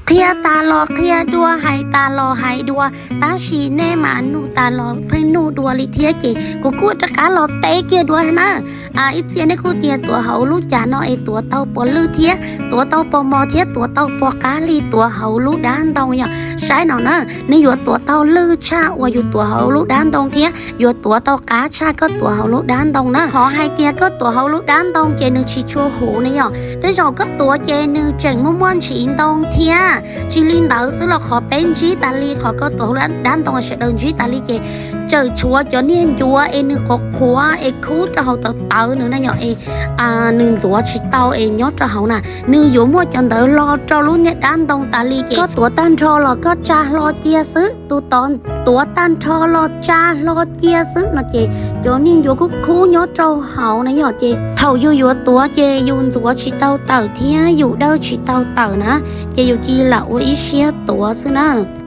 Qhia tas los qhia dua, hais tas los hais dua, tab sis nej mas nug tas los pheej nug dua li thiab ces kuv kuj rov qab los teb kiag dua na. Ib txhia nej kuj tias tuav hauv lub cas no es tuav tau puas lwj thiab, tuav tau puas mos thiab tuav tau puas qab li tuav hauv lub dab ntoo yom. Saib no na, nej yuav tuav tau lwj tshaj uas yus tuav hauv lub dab ntoo thiab yuav tuav tau qab tshaj koj tuav hauv lub dab ntoo na. Qhov hais tias koj tuav hauv lub dab ntoo ces nws tsis tshua huv ne yom. Tej zaum koj tuav ces nws tseem muaj muaj ntsis ntoo thiab. Tsis li ntawd xwb los qhov peb ntsib tas li, qhov koj tuav hauv lub dab ntoo sawv daws ntsib tas li ces tseem tshuav cov niag ncuav es nws qhuav qhuav es khub rau hauv tawv tawv nws na yom, es nws ntxuav tsis tau es nyob rau hauv na. Nws yuav muaj cov ntawd los rau lub niag dab ntoo tas li ces koj tuav tag nrho los koj tsa hlo cia xwb. Tus tuav tag nrho los tsa hlo cia xwb no ces cov niag ncuav khub khub nyob rau hauv na yom, ces thaum yus yuav tuav ces yus ntxuav tsis tau tawm thiab yus dawj tsis tau tawm na, ces yus cia li lam ua ib siab tuav xwb na.